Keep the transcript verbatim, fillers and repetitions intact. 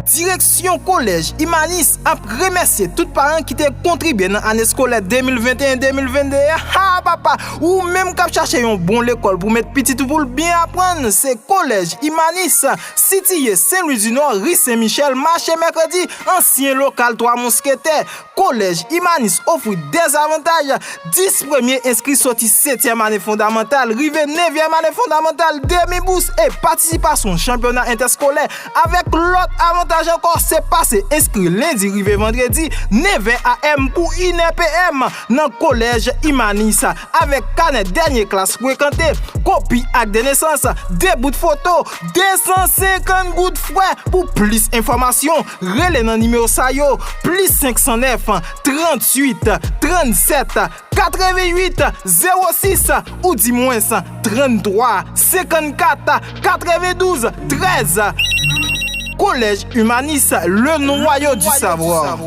Direksyon Kolèj Imanis ap remèsye tout paran ki te kontribye nan ane eskolè de mil venteyen de mil vennde a. Ha, papa! Ou menm k ap chache yon bon lekòl pou met pitit ou pou l byen aprann, se Kolèj Imanis, sitiye Sen Lwi di Nò, ri Sen Michèl, mache Mèkredi, ansyen lokal Twa Mousketè. Kolèj Imanis ofri de zavantaj, dis premye enskri soti setyèm ane fondamantal rive nevyèm ane fondamantal, demi bous e patisipasyon chanpyona entèskolè, avèk lòt avantaj ankò, se pase enskri lendi rive vandredi, nevè a m pou inè p m nan Kolèj Imanis, avèk kanè dènye klas frekante, kopi ak de nesans, de bout foto, de san senkant goud frè. Pou plis enfòmasyon, rele nan nimewo sa yo, plis senk san nèf, tranntuit, trannsèt, katreventuit, zewo sis, ou dimwens, tranntwa, senkannkat, katrevendouz, trèz. Collège Humaniste, le noyau du savoir.